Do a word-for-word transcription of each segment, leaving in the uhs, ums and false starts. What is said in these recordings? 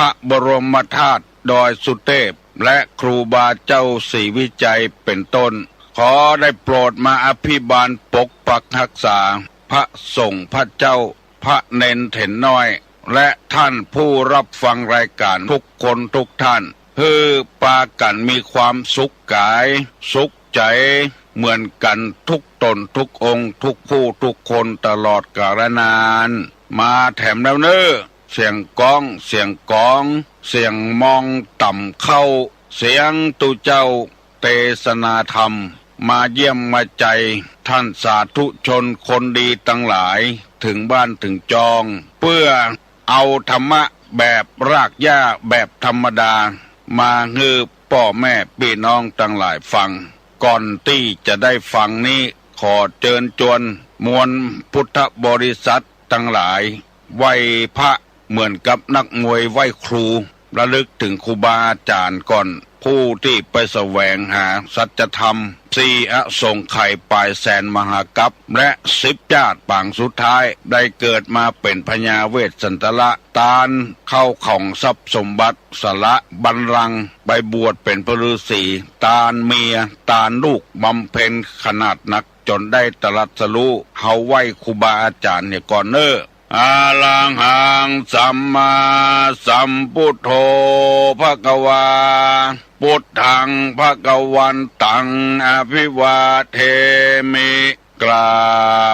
พระบรมธาตุดอยสุเทพ และครูบาเจ้าศรีวิชัยเป็นต้น ขอได้โปรดมาอภิบาลปกปักรักษา พระสงฆ์พระเจ้า พระเณรเถรน้อย และท่านผู้รับฟังรายการทุกคนทุกท่าน หื้อปากั๋นมีความสุขกาย สุขใจ๋ เหมือนกั๋นทุกต๋นทุกองค์ ทุกผู้ทุกคนตลอดกาลนาน มาแถมแล้วเน่อ เสียงก๊อง เสียงก๋อง เสียงมองต่ำเข้า เสียงตุ๊เจ้าเตสนาธรรม มาเยี่ยมมาใจ๋ท่านสาธุชนคนดีตังหลาย เถิงบ้านเถิงจอง เปื้อเอาธรรมะแบบรากหญ้าแบบธรรมดา มาหื้อป้อแม่ปี้น้องตังหลายฟัง ก่อนตี้จะได้ฟังนี้ ขอเจิญจวนมวลพุทธบริษัทตังหลาย ไหว้พระเหมือนกับนักมวยไหว้ครู ระลึกเถิงครูบาอาจ๋ารย์ก่อน ผู้ตี้ไปแสวงหาสัจธรรม สี่อสงไขยป๋ายแสนมหากัป และสิบจาติปางสุดท้าย ได้เกิดมาเป๋นพญาเวสสันตละ ตานเข้าของทรัพย์สมบัติ สละบัลลังก์ ไปบวชเป๋นพระฤๅษี ตานเมีย ตานลูก บำเพ็ญขนาดนัก จ๋นได้ตรัสรู้ เฮาไหว้ครูบาอาจ๋ารย์เหียก่อนเน่อ อะระหังสัมมาสัมพุทโธ ภะคะวา พุทธัง ภะคะวันตัง อะภิวาเทมิ กรา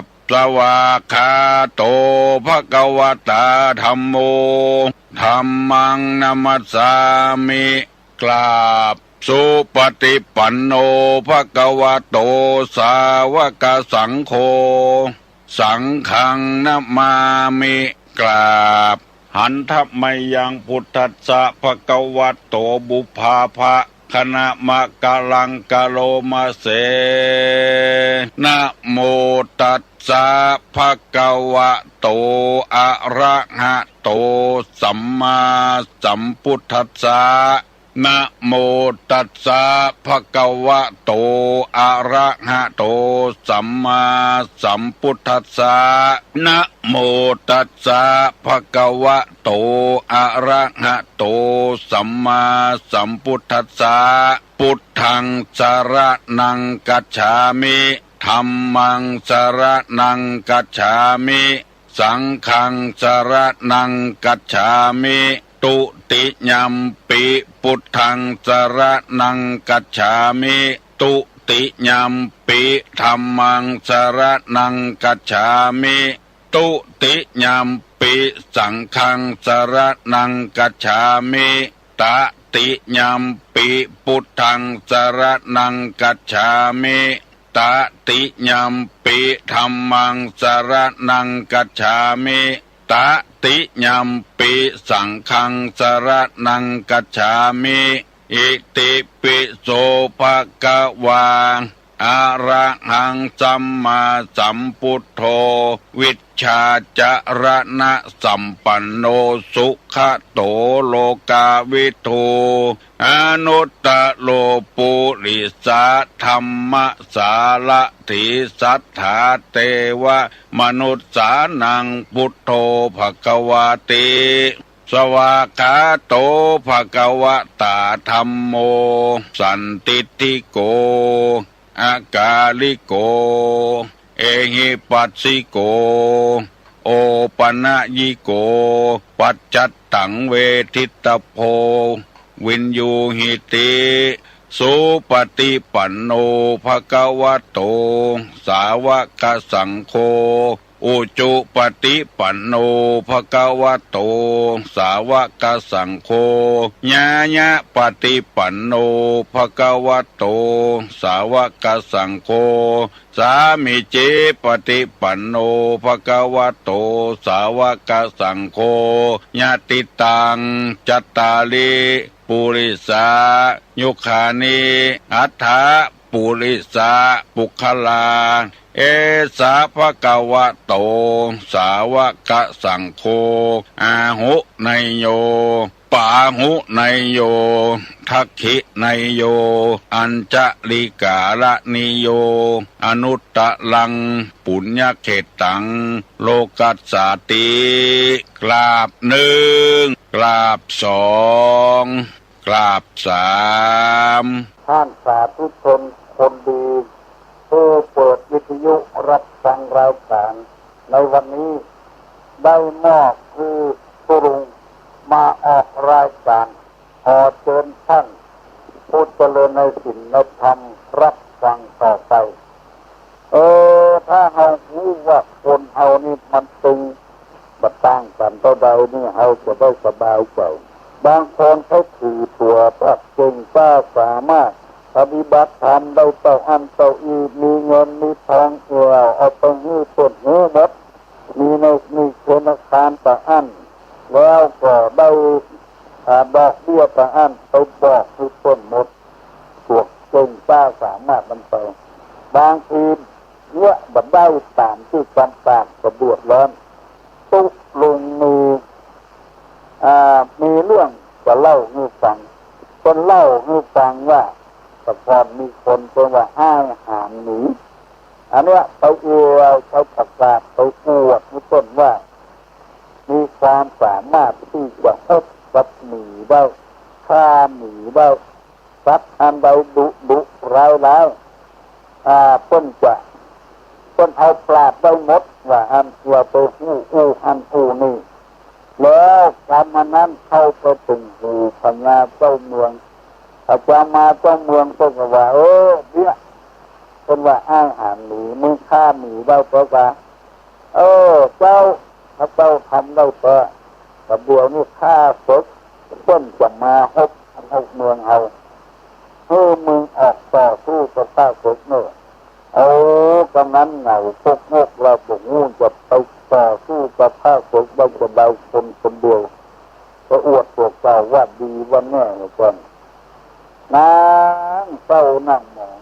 บ สวากขาโต ภะคะวะตา ธัมโม ธัมมัง นะมัสสามิ กราบ สุปฏิปันโน ภะคะวะโต สาวกสังโฆ สังฆัง นะมามิ กราบ หันทะมะยัง พุทธัสสะ ภะคะวะโต ปุพพาภะคะนะมะกะลังกะโลมะเส นะโมตัสสะ ภะคะวะโต อะระหะโต สัมมาสัมพุทธัสสะ นะโมตัสสะ ภะคะวะโต อะระหะโต สัมมาสัมพุทธัสสะ นะโมตัสสะ ภะคะวะโต อะระหะโต สัมมาสัมพุทธัสสะ พุทธัง สะระณัง กัจฉามิ ธัมมัง สะระณัง กัจฉามิ สังฆัง สะระณัง กัจฉามิ ตุติยัมปิ พุทธัง สะระณัง กัจฉามิ ตุติยัมปิ ธัมมัง สะระณัง กัจฉามิ ตุติยัมปิ สังฆัง สะระณัง กัจฉามิ ตะติยัมปิ พุทธัง สะระณัง กัจฉามิ ตะติยัมปิ ธัมมัง สะระณัง กัจฉามิ ตะติยัมปิ สังฆัง สะระณัง กัจฉามิ อิติปิโส ภะคะวา อะระหัง สัมมาสัมพุทโธ วิชชาจะระณะสัมปันโน สุขะโต โลกาวิทู อนุตตะโร ปุริสะธัมมะสารถี สัตถาเตวะมนุสสานัง พุทโธ ภะคะวาติ สวากขาโต ภะคะวะตา ธัมโม สันทิฏฐิโก อากาลิโก เอหิปัสสิโก โอปะนะยิโก ปัจจัตตัง เวทิตตะโพ วิญญูหิติ สุปฏิปันโน ภะคะวะโต สาวกสังโฆ อุจุปฏิปันโน ภะคะวะโต สาวกสังโฆ ญาญะปฏิปันโน ภะคะวะโต สาวกสังโฆ สามีจิปฏิปันโน ภะคะวะโต สาวกสังโฆ ยะติตัง จัตตาริ ปุริสา ยุคานิ อัฏฐะ ปุริสะ ปุคคลา เอสะ ภะคะวะโต สาวกสังโฆ อาหุเนยโย ป ปาหุเนยโย ทักขิเนยโย อัญจลิกาละเนยโย อนุตตรัง ปุญญเขตตัง โลกัสสาติ กราบหนึ่ง กราบสอง กราบสาม ท่านสาธุชนคนดี ผู้เปิดวิทยุรับฟังรายการในวันนี้ ได้มอบคือผู้ลุงมาออกรายการ ขอเจิญท่านผู้เจริญในศีลในธรรมรับฟังต่อไป เออ ถ้าเฮาฮู้ว่าคนเฮานี่มันตึงบ่ต่างกั๋นเต้าใดนี่ เฮาจะได้สบายใจ๋ บางคนเขาถือตั๋วว่าเก่งกล้าสามารถปฏิบัติธรรมได้เต้าอั้นเต้าอี้ มีเงินมีทอง เออ เอาไปหื้อเปิ้นหื้อหมด มีใน มีธนาคารเต้าอั้น แล้วก็ได้ อ่า ดอกเบี้ยเต้าอั้น ไปบอกหื้อเปิ้นหมด พวกเก่งกล้าสามารถนั้นไป บางทีเนี่ยบ่ได้ต๋ามตี้ต้องก๋าร ก็เดือดร้อน ตุ๊ลุงมี อ่า มีเรื่องจะเล่าหื้อฟัง เปิ้นเล่าหื้อฟังว่า แต่ก่อนมีคนเปิ้นว่าอ้ายหานหมี อันเนี้ยไปอวย ไปประกาศ ไปอวดหื้อเปิ้นว่า มีความสามารถตี้จะฮบกับหมีได้ ฆ่าหมีได้ สัตว์อันใดดุดุร้ายร้าย อ่า เปิ้นจะ เปิ้นเอาปราบได้หมด ว่าอั้น ว่าไปอู้อู้อั้นอู้นี่ แล้วกำอันนั้นเข้าไปเถิงหูพญาเจ้าเมือง พญามาเจ้าเมืองเปิ้นก็ว่า เออ เนี่ย เปิ้นว่าอ้ายหานหมี มึงฆ่าหมีได้เปล่า เออ เจ้า ข้าเจ้าทำได้แต๊ แต่เดี๋ยวนี้ข้าศึกเปิ้นจะมาฮบ ฮบเมืองเฮา หื้อมึงออกต่อสู้กับข้าศึกเน่อ โอ้ กำนันเหงาปกฮกแล้ว บ่ฮู้จะไปต่อสู้กับข้าศึกได้จะใด คนคนเดียว ก็อวดตัวเก่าว่าดีว่าแน่เหลือเกิน นั่งเศร้านั่งหมอง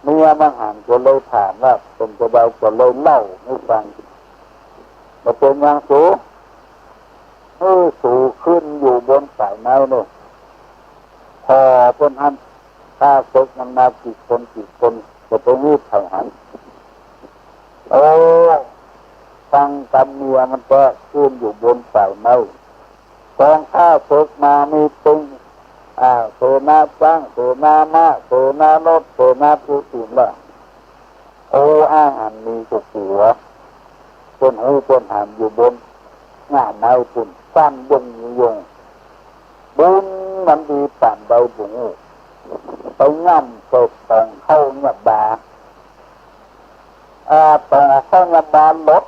เมียมันหันก็เลยถามว่า เปิ้นจะใด ก็เลยเล่าหื้อฟัง บ่เป๋นหยังสู หื้อสูขึ้นอยู่บนสายไม้เน่อ ผ่อเปิ้นหั้น ข้าศึกมันมากี่คนกี่คน บ่ไปหื้อใผหัน โอ้ ฟังกำเมียมันแต๊ ขึ้นอยู่บนสายไม้ กองข้าศึกมามีตึง อ่า เสนาจ๊าง เสนาม้า เสนารถ เสนาปูนตีนละ โอ้ อ้ายหานหมีก็กั๋ว เปิ้นฮู้เปิ้นหันอยู่บนง่าไม้ปูน สั่นยงยง บุญมันดีปานใดบ่ฮู้ ไปง่ำใส่ป๋องข้าวเนี่ยบา อ่า ป๋องข้าวเนี่ยบาหลด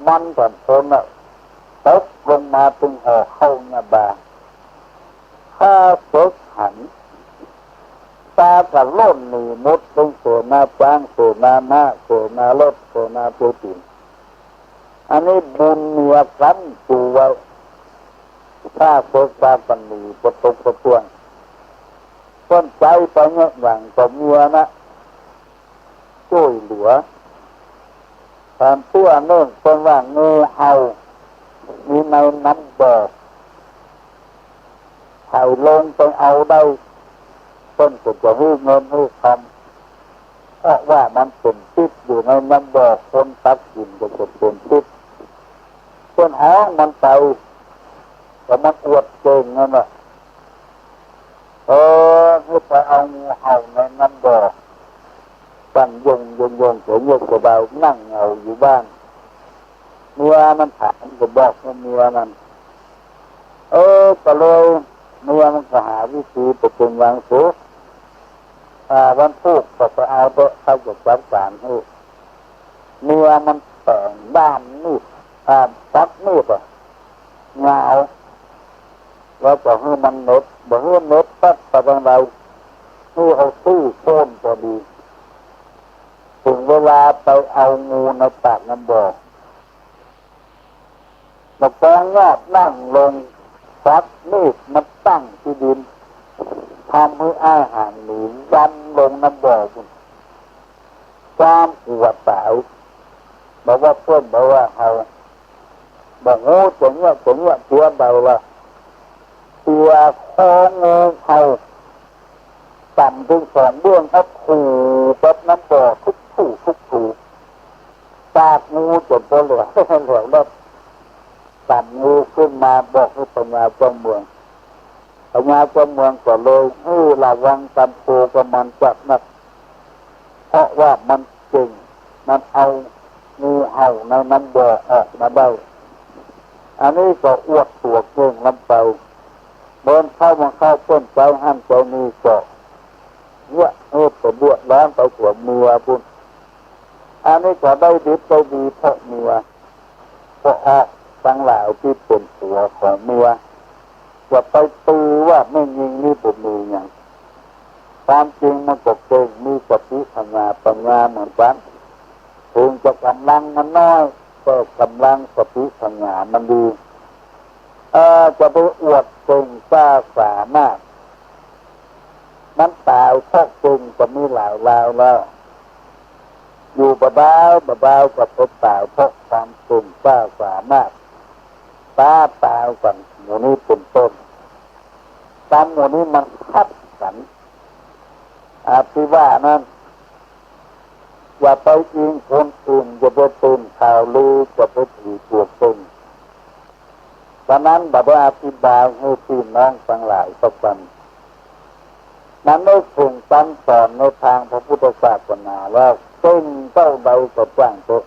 มันก่อนคนน่ะ ตกลงมาเถิงห่อข้าวเนี่ยบา ข้าศึกหัน ปาก็ล่นหนีหมด เถิงเสนาจ๊าง เสนาม้า เสนารถ เสนาปูนตีน อันนี้บุญเมียกั๋นจูไว้ ข้าศึกปากั๋นหนีบ่ตกบ่ต้วง เปิ้นใจ๊ไปเนี่ยหยังก็เมียนะ จ้วยเหลือ ต๋ามเตื้อเนื่องเปิ้นว่างูเห่า มีในน้ำบ่อ ใผลงไปเอาได้ เปิ้นก็จะหื้อเงินหื้อคำ เพราะว่ามันเป๋นติ๊บอยู่ในน้ำบ่อ คนตักกิ๋นก็จะเป๋นติ๊บ เปิ้นฮ้องมันไป แต่มันอวดเก่งนั่นน่ะ เออ หื้อไปเอางูเห่าในน้ำบ่อ สั่นยงยงยง เสียเยียะเสียดาย นั่งเหงาอยู่บ้าน เมียมันถามก็บอกกับเมียมัน เออ ก็เลยเมียมันก็หาวิธีไปเถิงวางสุก อ่า วันพูกก็ไปเอาเต๊อะ เขาจะจัดก๋านหื้อ เมียมันแต่งด้ามมีด อ่า สักมีดอะ ยาว แล้วก็หื้อมันเหน็บ บ่หื้อเหน็บปั๊บไปตางใด หื้อเอาตี้โค่นพอดี เถิงเวลาไปเอางูในปากน้ำบ่อ บ่าปองยอดนั่งลง สักมีดมาตั้งตี้ดิน ทำหื้ออ้ายหานหมีวันลงน้ำบ่อปูน ความกั๋วต๋าย บ่ว่าเปิ้น บ่ว่าเฮา บ่ฮู้จะเยียะจะเยียะเตื้อใดละ เตียะข้องูเห่า ต่ำตึงสองเบื้อง เอาถูแบบน้ำบ่อ ถูๆ ถูๆ ปากงูจ๋นบ่แหลว แหลวแลบ ต่ำงูขึ้นมาบอกหื้อพญาเจ้าเมือง พญาเจ้าเมืองก็เลยหื้อระวังต๋ามโตกับมันจักนัก เพราะว่ามันเก่ง มันเอางูเห่าในน้ำบ่อออกมาได้ อันนี้ก็อวดตั๋วเก่งล้ำไป เมินเข้ามาเข้าเปิ้นใจ๊หั้นใจ๊นี่ก็ เนี่ย เออ เปิ้นเดือดร้อนไปตั๋วเมียปุ้น อันนี้ก็ได้ดิบได้ดีเพราะเมีย ก็ออกตังหลายตี้เป๋นตั๋วของเมีย จะไปตือว่าแม่ญิงนี่บ่มีหยัง ความจริงมันก็เก่ง มีสติปัญญา ปัญญาเหมือนกั๋น เถิงจะก๋ำลังมันน้อย แต่ก๋ำลังสติปัญญามันดี เอ่อ จะไปอวดเก่งกล้าสามารถ มันต๋ายเพราะเก่งก็มีหลายราวแล้ว อยู่บ่ดาวบ่ดาวก็ไปต๋ายเพราะความเก่งกล้าสามารถ ต๋าย ต๋ายกั๋น หมู่นี้เป๋นต้น ต๋ามหมู่นี้มันขัดกั๋น อาทิว่านั้น อย่าไปอิงคนอื่น อย่าไปตื่นข่าวลือ อย่าไปถือตั๋วเก่ง ฉะนั้นบ่ได้อธิบายหื้อปี้น้องตังหลายสักวัน มันได้เถิงต๋ามสอนในตางพระพุทธศาสนาแล้ว เก่งเต้าใดก็จ้างเต๊อะ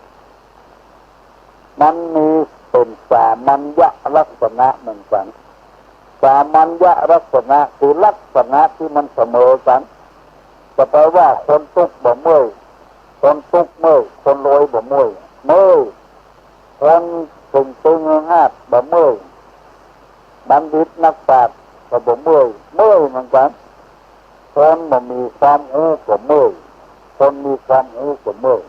มันมีเป๋นสามัญญลักษณะเหมือนกั๋น สามัญญลักษณะคือลักษณะตี้มันเสมอกั๋น จะไปว่าคนตุ๊กข์บ่เมื่อย คนตุ๊กข์เมื่อย คนรวยบ่เมื่อย เมื่อย คนเก่งตึงหาดบ่เมื่อย บัณฑิตนักปราชญ์ก็บ่เมื่อย เมื่อยเหมือนกั๋น คนบ่มีความฮู้ก็เมื่อย คนมีความฮู้ก็เมื่อย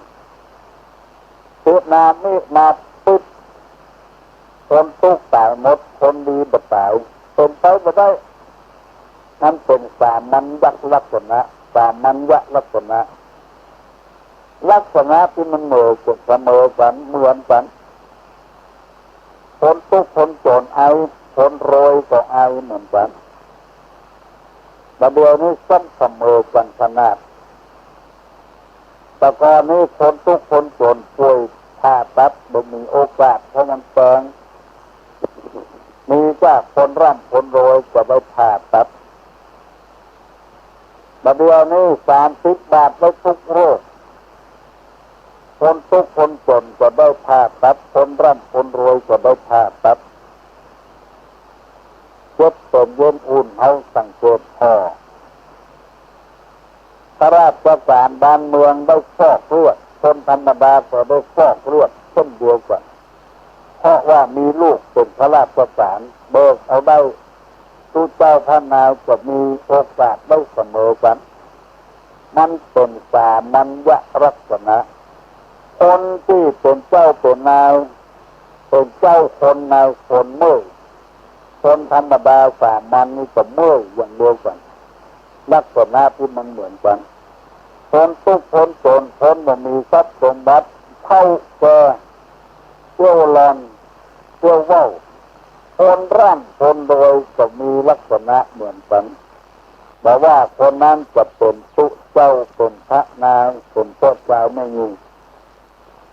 สุนามิมาปุ๊บ คนตุ๊กข์ต๋ายหมด คนดีบ่ต๋าย เป๋นไปบ่ได้ มันเป๋นสามัญญลักษณะ สามัญญลักษณะ ลักษณะตี้มันเหมอกั๋น เสมอกั๋น เหมือนกั๋น คนตุ๊กข์คนจ๋นไอ คนรวยก็ไอเหมือนกั๋น บ่าเดี่ยวนี้ซ้ำเสมอกั๋นขนาด แต่ก่อนนี้คนตุ๊กข์คนจ๋นป่วยผ่าตัดบ่มีโอกาส เพราะมันแปง มีแต่คนร่ำคนรวยจะได้ผ่าตัด บ่าเดี่ยวนี้สามสิบบาทได้ทุกโรค คนตุ๊กข์คนจ๋นก็ได้ผ่าตัด คนร่ำคนรวยก็ได้ผ่าตัด เจ็บเป๋นเย็นอุ่น เฮาสังเกตผ่อ ข้าราชก๋านบ้านเมืองได้ฟอกเลือด คนธรรมดาก็ได้ฟอกเลือดเช่นเดียวกั๋น เพราะว่ามีลูกเป๋นข้าราชก๋าน เบิกเอาได้ ตุ๊เจ้าพระนายจะมีโอกาสได้เสมอกั๋น มันเป๋นสามัญญลักษณะ คนตี้เป๋นเจ้าเป๋นนาย เป๋นเจ้าคนนายคนเมื่อย คนธรรมดาสามัญนี่ก็เมื่อยอย่างเดียวกั๋น ลักษณะตี้มันเหมือนกั๋น คนตุ๊กข์คนจ๋น คนบ่มีทรัพย์สมบัติ เฒ่าแก่ เตี้ยวล่อน เตี้ยวเว้า คนร่ำคนรวยก็มีลักษณะเหมือนกั๋น บ่ว่าคนนั้นจะเป๋นตุ๊เจ้า เป๋นพระนาย เป๋นเจ้าจาวแม่ญิง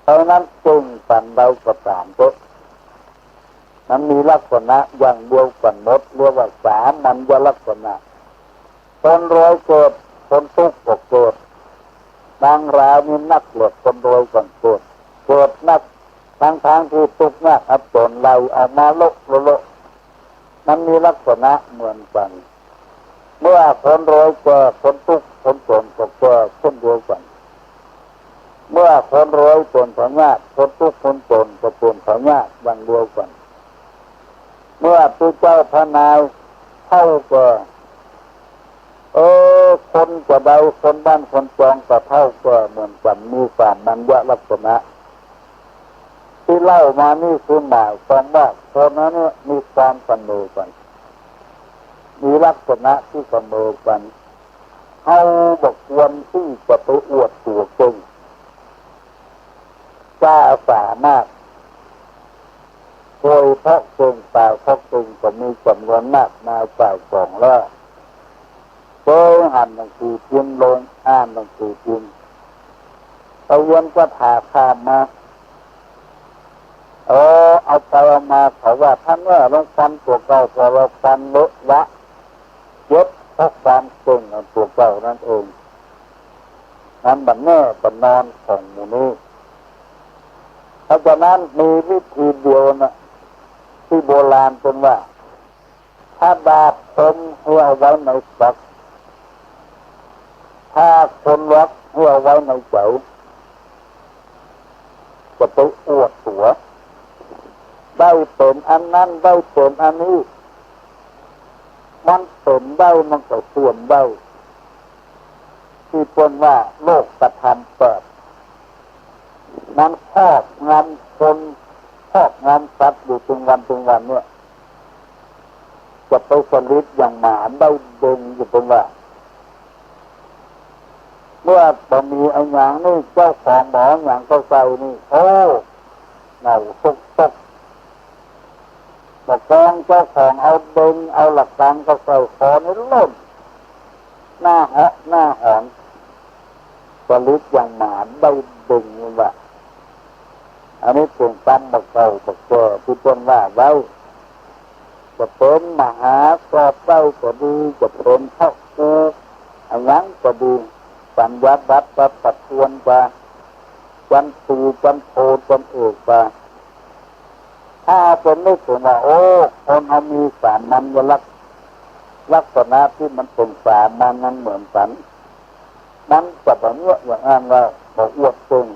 เต้านั้นเก่งปานใดก็ต๋ามเต๊อะ มันมีลักษณะอย่างเดียวกั๋นหมด เรียกว่าสามัญญลักษณะ คนรวยเกิด คนตุ๊กข์ก็เกิด ดังราวนี้นักเหลือ คนรวยก็เกิด เกิดนัก ตังๆ ตี้ตุ๊กข์ยากอับจ๋น ไหล่เอามาโละโละโละ มันมีลักษณะเหมือนกั๋น เมื่อคนรวยแก่ คนตุ๊กข์คนจ๋นก็แก่เช่นเดียวกั๋น เมื่อคนรวยเป๋นพยาธิ คนตุ๊กข์คนจ๋นก็เป๋นพยาธิอย่างเดียวกั๋น เมื่อตุ๊เจ้าพระนายเฒ่าแก่ เออ คนจะใด คนบ้านคนจองก็เฒ่าแก่เหมือนกั๋น มีสามัญญลักษณะ ตี้เล่ามานี่คือหมายความว่าคนนั้นเนี่ยมีความเสมอกั๋น มีลักษณะตี้เสมอกั๋น เฮาบ่ควรตี้จะไปอวดตั๋วเก่ง กล้าสามารถ โดยเพราะเกิ่งเปล่า เพราะเกิ่งก็มีจ๋ำนวนมากมายก่ายกองแล้ว เกยหันหนังสือพิมพ์ ลงอ่านหนังสือพิมพ์ ตะเวียนก็ถาข้ามมา เออ เอาไปเอามาเขาว่า ถ้าเมื่อลงฟันตั๋วเก่า ตั๋วเก่าฟันเลอะละ เจ็บเพราะความเกิ่งของตั๋วเก่านั่นเอง นั้นบ่แน่บ่นอนของหมู่นี้ เพราะฉะนั้นมีวิธีเดียวนะ ตี้โบราณเปิ้นว่า ถ้าบาปคนหื้อเอาไว้ในปาก ถ้าคนฮักหื้อเอาไว้ในใจ๋ จะไปอวดตั๋ว ได้เป๋นอันนั้น ได้เป๋นอันนี้ มันเป๋นได้ มันก็เสื่อมได้ ตี้เปิ้นว่าโลกธรรมแปด มันครอบงำคน ครอบงำสัตว์อยู่ตึงวันตึงวันเนี่ย จะไปสลิดอย่างหมาได้เบิ่งอยู่เปิ้นว่า เมื่อบ่มีอะหยังนี่ เจ้าของบ่เอาหยังเข้าใส่นี่ โอ้ เหงาซกๆ บ่แกงเจ้าของเอาเบิ่ง เอาหลักตังเข้าใส่ ขอนี่ล่น หน้าเหาะหน้าหอน สลิดอย่างหมาได้เบิ่งว่า อันนี้เป๋นกรรมบ่าเก่าบ่าแก่ตี้เปิ้นว่าไว้ จะเป๋นมหาสอบเบ้าก็ดี จะเป๋นพระครูอะหยังก็ดี สัญญาบัตรประทวนไป จันตรีจันโทจันเอกไป ถ้าเปิ้นนึกเถิงว่า โอ้ คนเฮามีสามัญลักษณ์ ลักษณะตี้มันเป๋นสามัญมันเหมือนกั๋น มันจะบ่เยียะอย่างอั้นแล้ว บ่อวดเกิ่ง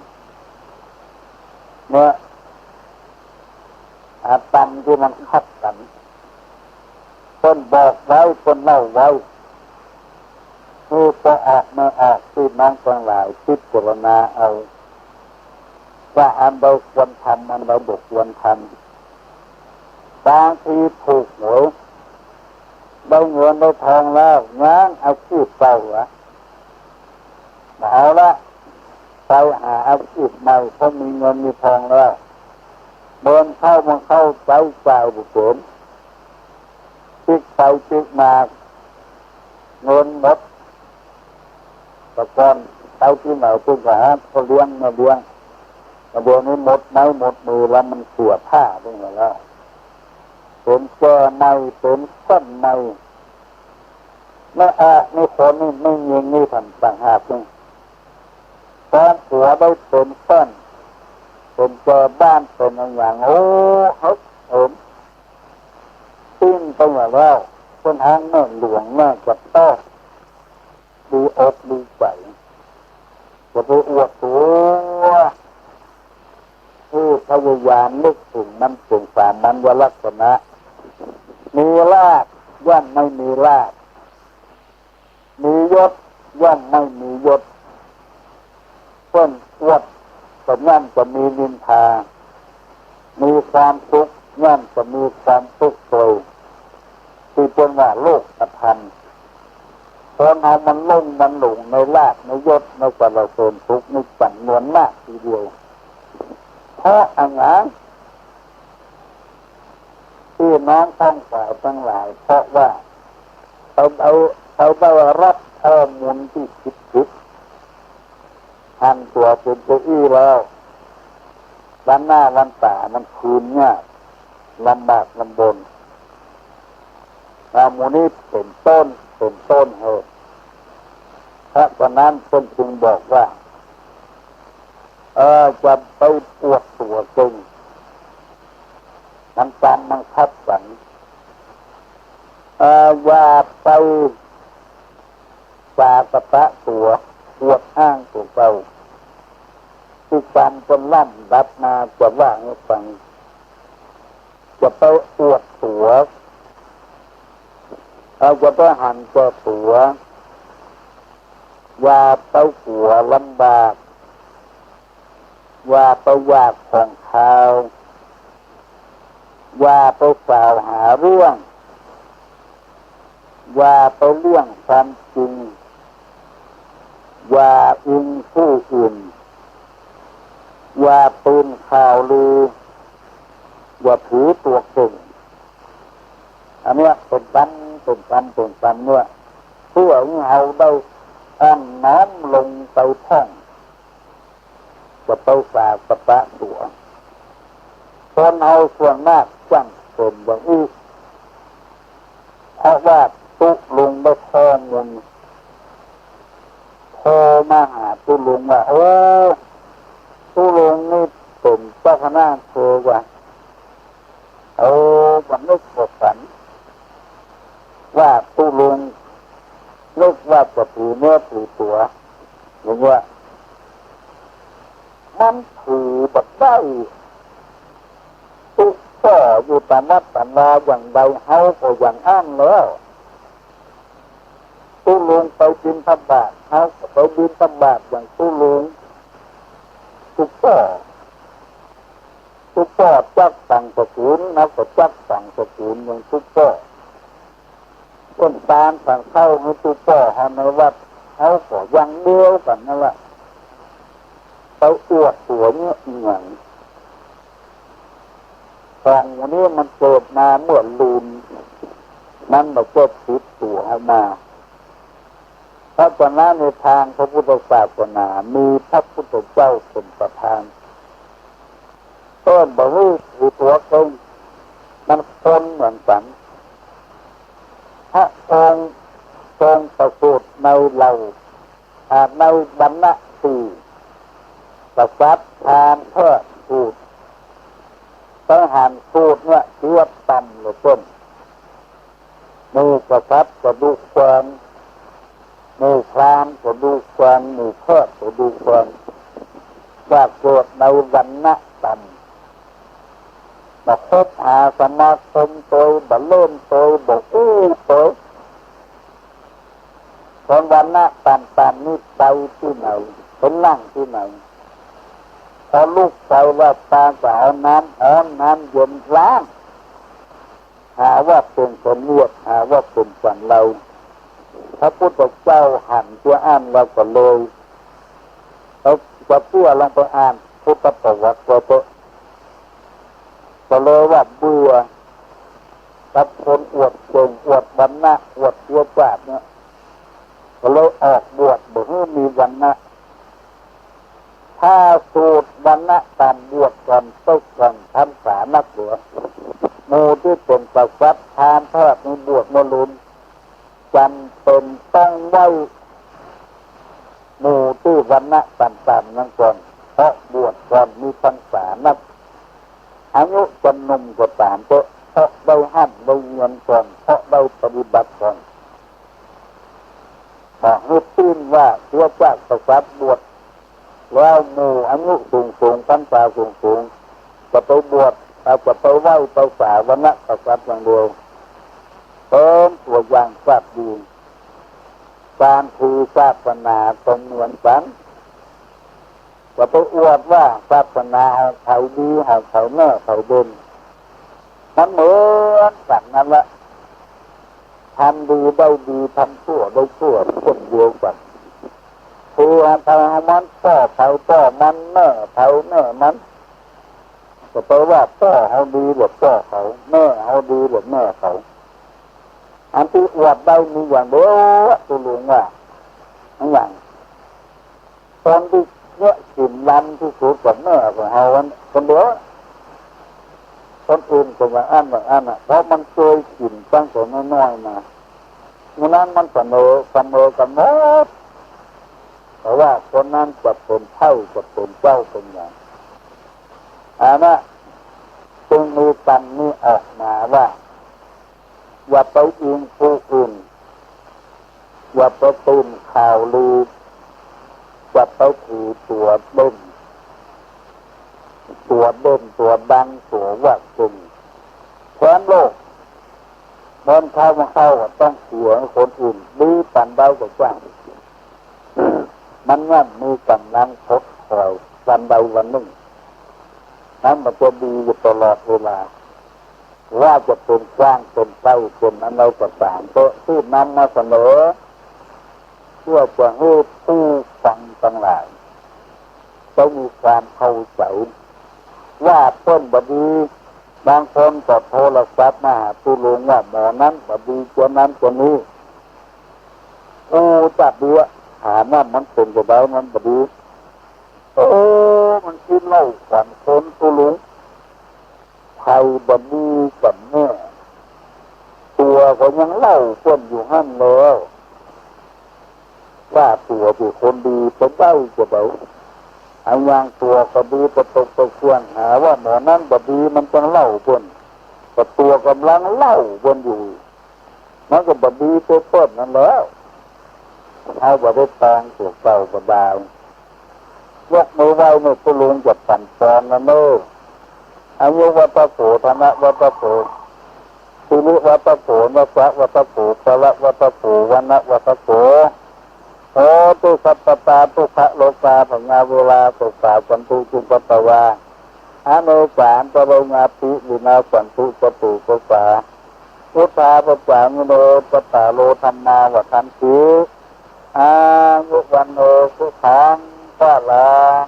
เนี่ย อาตรรมตี้มันขัดกั๋น เปิ้นบอกไว้ เปิ้นเล่าไว้ คือบ่ออกไม่ออก ตี้น้องตังหลายพิจารณาเอา ว่าอันใดควรทำ อันใดบ่ควรทำ บางทีถูกหวย ได้เงินได้ทองแล้ว ยังอาชีพเก่าอะ บ่เอาละ ไปหาอาชีพใหม่ เพราะมีเงินมีทองแล้ว เมินเข้า เมินเข้า ใจ๊จ่ายบ่เป๋น ปิ๊กไปปิ๊กมา เงินหมด แต่ก่อนไปตี้ไหนเปิ้นก็หาพ่อเลี้ยงแม่เลี้ยง แต่เดี๋ยวนี้หมดไม้หมดมือแล้ว มันเสียท่าไปหมดแล้ว เป๋นแจใหม่ เป๋นส้นใหม่ ไม่อาจ ไม่คนนี่ ไม่ยิงนี่ทำต่างหากนี่ ตอนผัวได้เป๋นส้น เป๋นแจบ้าน เป๋นอะหยัง โอ้ เฮ้ย เป๋น ปิ้นไปหมดแล้ว เปิ้นหางแม่หลวงแม่จะต้องดีอกดีใจ๋ จะไปอวดตั๋ว ผู้พยายามนึกเถิงมันเป๋นสามัญลักษณะ มีลาภย่อมไม่มีลาภ มียศย่อมไม่มียศ เปิ้นอวดก็ย่อมจะมีนินทา มีความสุขย่อมจะมีความทุกข์โศก ตี้เปิ้นว่าโลกธรรม คนเฮามันหลง มันหลงในลาภในยศ ในสรรเสริญสุข ในจ๋ำนวนมากทีเดียว เพราะอะหยัง พี่น้องป้องฝ่ายตังหลาย เพราะว่าเขาเอา เขาได้รับข้อมูลตี้ผิดๆ หันตั๋วเป๋นเจ้าอี้แล้ว วันหน้าวันต๋ามันคืนยาก ลำบากลำบน อา หมู่นี้เป๋นต้น เป๋นต้นเหตุ เพราะฉะนั้นเปิ้นจึงบอกว่า เออ จะไปอวดตั๋วเกิ่ง มันกรรมมันขัดกั๋น เออ อย่าไป สาสะปะตั๋ว อวดอ้างตั๋วเก่า ตี้กรรมเปิ้นล่ำดับมา จะว่าหื้อฟัง จะไปอวดตั๋ว เออ จะไปหันแก่ตั๋ว อย่าไปกั๋วลำบาก อย่าไปอยากของคาว อย่าไปสาวหาเรื่อง อย่าไปเลี่ยงความจริง อย่าอิงผู้อื่น อย่าปืนข่าวลือ อย่าถือตั๋วเก่ง อันเนี้ยเป๋นปัน เป๋นปัน เป๋นปันเนี่ย เปื้อหื้อเฮาได้อ่อนน้อมลงไปท่อง จะไปสาสะปะตั๋ว คนเฮาส่วนมากจ้างเป๋นอย่างอี้ เพราะว่าตุ๊ลุงได้ข้อมูล โทรมาหาตุ๊ลุงว่า โอ้ ตุ๊ลุงนี่เป๋นเจ้าคณะอำเภอว่า เออ บ่นึกบ่ฝัน ว่าตุ๊ลุงนึกว่าจะถือเนื้อถือตั๋ว อย่างเงี้ย มันถือบ่ได้ ตุ๊ป้ออยู่ต๋ามวัดต๋ามวาอย่างใด เฮาก็อย่างอั้นแล้ว ตุ๊ลุงไปบิณฑบาต เฮาก็ไปบิณฑบาตอย่างตุ๊ลุง ตุ๊ป้อ ตุ๊ป้อจักตั๋งสกุล เฮาก็จักตั๋งสกุลอย่างตุ๊ป้อ ต้นตาลตั๋งข้าวหื้อตุ๊ป้อเฮาในวัด เฮาก็อย่างเดียวกั๋นนั่นแหละ ไปอวดตั๋วเนี่ยอีหยัง ของหมู่นี้มันเกิดมาเมื่อลูน มันบ่เกิดติดตั๋วเฮามา เพราะฉะนั้นในทางพระพุทธศาสนามีพระพุทธเจ้าเป๋นประธาน เปิ้นบ่หื้อถือตั๋วเก่ง มันคนเหมือนกั๋น พระองค์ทรงประสูติในเหล่า อ่า ในวรรณะสี่ กษัตริย์ พราหมณ์ เทพ สูตร ไปหันสูตรเนี่ยเทียบต่ำเหลือเกิน หมู่กษัตริย์ก็ดูควร หมู่พราหมณ์ก็ดูควร หมู่เทพก็ดูควร ว่าเกิดในวรรณะต่ำ บ่คบหาสมาคมตวย บ่เล่นตวย บ่อู้ตวย คนวรรณะต่ำๆ นี่ไปตี้ไหน ไปนั่งตี้ไหน พอลุกไปแล้วปาก็เอาน้ำฮ้อนน้ำเย็นล้าง หาว่าเป๋นเสนียด หาว่าเป๋นสันเลา พระพุทธเจ้าหันเตื้ออั้นแล้วก็เลย เอา จะเปื้อลองไปอ่านพุทธประวัติก็เถอะ ก็เลยว่าเบื่อกับคนอวดเก่ง อวดวรรณะ อวดเชื้อชาติเนี่ย ก็เลยออกบวช บ่หื้อมีวรรณะ ถ้าสูตรวรรณะต่ำบวชก่อน เต๊อะก่อนพรรษานักเหลือ หมู่ตี้เป๋นกษัตริย์ พราหมณ์ เทพ นี่บวชเมื่อลูน จ๋ำเป๋นต้องไหว้หมู่ตี้วรรณะต่ำๆ นั้นก่อน เพราะบวชก่อนมีพรรษานัก อายุจะหนุ่มก็ต๋ามเต๊อะ เพราะได้ฮ่ำได้เฮียนก่อน เพราะได้ปฏิบัติก่อน บอกหื้อปิ้นว่าเสียจากกษัตริย์บวชแล้ว หมู่อายุสูงๆ พรรษาสูงๆ จะไปบวช อาจจะไปไหว้ไปสา วรรณะกษัตริย์อย่างเดียว เป๋นตั๋วอย่างสัตย์ดี ก๋านถือศาสนาก็เหมือนกั๋น จะไปอวดว่าศาสนาเฮาดี เฮาแน่ เฮาเด่น มันเหมือนกั๋นนั่นแหละ ทำดีได้ดี ทำชั่วได้ชั่ว เช่นเดียวกั๋น คือเฮามันป้อเผาป้อมัน แน่เผาแน่มัน จะไปว่าป้อเฮาดีหรือป้อเขา แน่เฮาดีหรือแน่เขา อันตี้อวดได้มีอย่างเดียว ตุ๊ลุงว่า อะหยัง คนตี้เยียะกิ๋นลำตี้สุดก็แน่ของเฮาอันคนเดียว คนอื่นก็บ่าอั้นบ่าอั้นน่ะ เพราะมันเกยกิ๋นตั้งแต่น้อยๆ มา เมื่อนั้นมันเสมอ เสมอกั๋นหมด แต่ว่าคนนั้นจะเป๋นไพร่ จะเป๋นเจ้าเป๋นหยัง อันนั้นจึงมีกำนี้ออกมาว่า อย่าไปอิงผู้อื่น อย่าไปตื่นข่าวลือ อย่าไปถือตั๋วเด่น ตั๋วเด่น ตั๋วดัง ตั๋วว่าเก่ง แคว้นโลก เมินเข้ามาเข้าต้องเสียให้คนอื่น ดีปานใดก็จ้าง มันย่อมมีก๋ำลังถดถอยวันใดวันนึ่ง นั้นมันจะดีอยู่ตลอดเวลา ว่าจะเป๋นจ๊าง เป๋นไพร่ เป๋นอันใดก็ต๋ามเต๊อะ ตี้นำมาเสนอ เปื้อจะหื้อผู้ฟังตังหลายได้มีความเข้าใจ๋ ว่าเปิ้นบ่ดี บางคนก็โทรศัพท์มาหาตุ๊ลุงว่าหมอนั้นบ่ดี จั๊วนั้นจั๊วนี้ อู้ จักเดียว ถามว่ามันเป๋นจะใด มันบ่ดี โอ้ มันกิ๋นเหล้าขวัญคน ตุ๊ลุง ใผบ่ดีกั๋นแน่ ตั๋วก็ยังเล่าเปิ้นอยู่หั้นแล้ว ว่าตั๋วเป๋นคนดีเป๋นได้จะใด อะ อย่างตั๋วก็ดี ตะตกตะเคือง หาว่าหมอนั้นบ่ดี มันจังเล่าเปิ้น ก็ตั๋วก่ำลังเล่าเปิ้นอยู่ มันก็บ่ดีเป๋นเปิ้นนั้นแล้ว เฮาบ่ได้ตองตั๋วเก่าบ่ได้ ยกมือไหว้เน่อ ตุ๊ลุงจะปั๋นปอนแล้วเน่อ อายุวัตโข ธนวัตโข สิริวัตโข ยศวัตโข พละวัตโข วรรณวัตโข โหตุ สัพพะตา ทุกขะโรกา พยาเวรา โสกา สันตุ จุปัปปะวา อเนกา อันตะรายาปิ วินาสสันตุ จตุสัสสา พุทธา ปัจจายิโน จัตตาโร ธัมมา วัฑฒันติ อายุ วัณโณ สุขัง พะลัง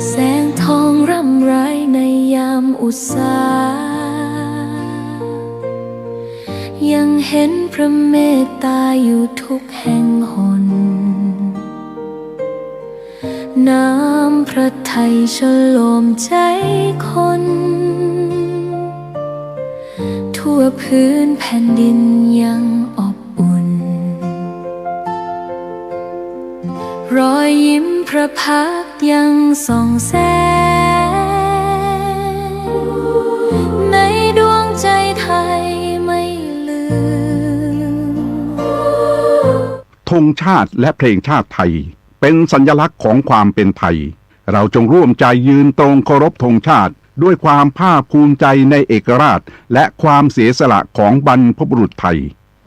แสงทองร่ำไรในยามอุษา ยังเห็นพระเมตตาอยู่ทุกแห่งหน น้ำพระทัยชโลมใจ๋คน ทั่วพื้นแผ่นดินยังอบอุ่น รอยยิ้มพระพักตร์ยังส่องแสง ในดวงใจไทยไม่ลืม ธงชาติและเพลงชาติไทย เป๋นสัญลักษณ์ของความเป๋นไทย เราจงร่วมใจ๋ยืนตรงเคารพธงชาติ ด้วยความภาคภูมิใจในเอกราช และความเสียสละของบรรพบุรุษไทย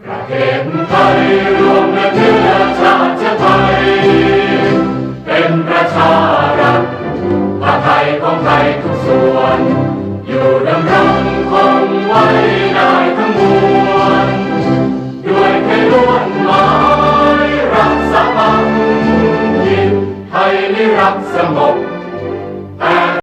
ประเทศไทยรวมและเชื้อชาติไทย เป๋นประชารัฐ ผ้าไทยของไทยทุกส่วน อยู่ดำรงคงไว้ได้ทั้งมวล ด้วยไทยล้วนหมายรักสามัคคี ไทยนิรักสงบ